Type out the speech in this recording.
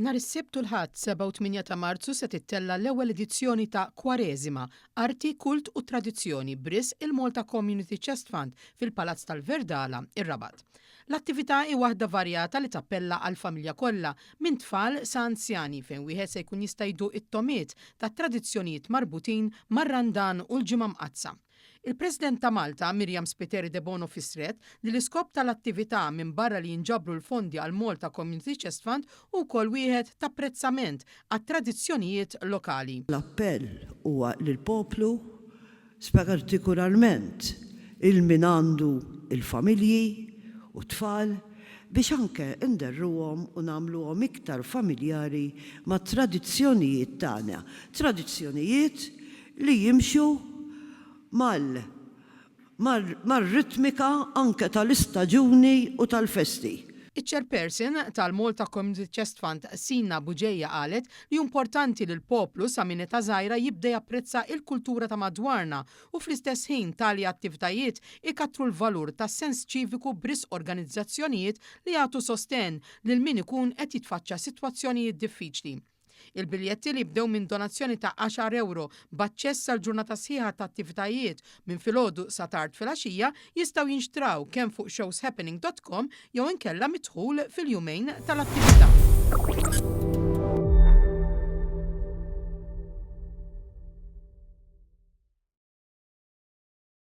Nhar is-Sibt u l-Ħadd 7 u 8 ta' Marzu se tittella' l-ewwel edizzjoni ta' Kwareżima, Arti, Kult u Tradizzjoni b'risq il-Malta Community Chest Fund fil-Palazz tal-Verdala, ir-Rabat. L-attività hi waħda varjata li tappella għall-familja kollha, minn tfal sa anzjani, fejn wieħed se jkun jista' jduq it-togħmiet tat-tradizzjonijiet marbutin mar-Randan u l-Ġimgħa Mqaddsa. Il-President ta' Malta, Myriam Spiteri Debono fissret li l-iskop tal-attività minbarra li jinġabru l-fondi għall-Malta Community Chest Fund hu wkoll wieħed t'apprezzament għat-tradizzjonijiet lokali. L-appell huwa lill-poplu, spartikularment 'il min għandu l-familji u t-tfal, biex anke nderruhom u nagħmluhom iktar familjari mat-tradizzjonijiet tagħna, tradizzjonijiet li jimxu mal mar-ritmika anke tal-istaġuni u tal-festi. Iċ-Chairperson tal-Malta Community Chest Fund Sina Bugeja qalet li hu importanti li l-poplu sa minn età żgħira jibda japprezza il-kultura ta' madwarna u fl-istess ħin tali attivitajiet ikattru l-valur tas-sens ċiviku b'risq organizzazzjonijiet li jagħtu sostenn lil min ikun qed jitfaċċa sitwazzjonijiet diffiċli. Il-biljetti li jibdew minn donazzjoni ta' għaxar ewro b'aċċess għal ġurnata sħiħa ta' attivitajiet minn filgħodu sa tard filgħaxija jistgħu jinxtraw kemm fuq showshappening dot com jew inkella mid-dħul fil-jumejn tal-attività.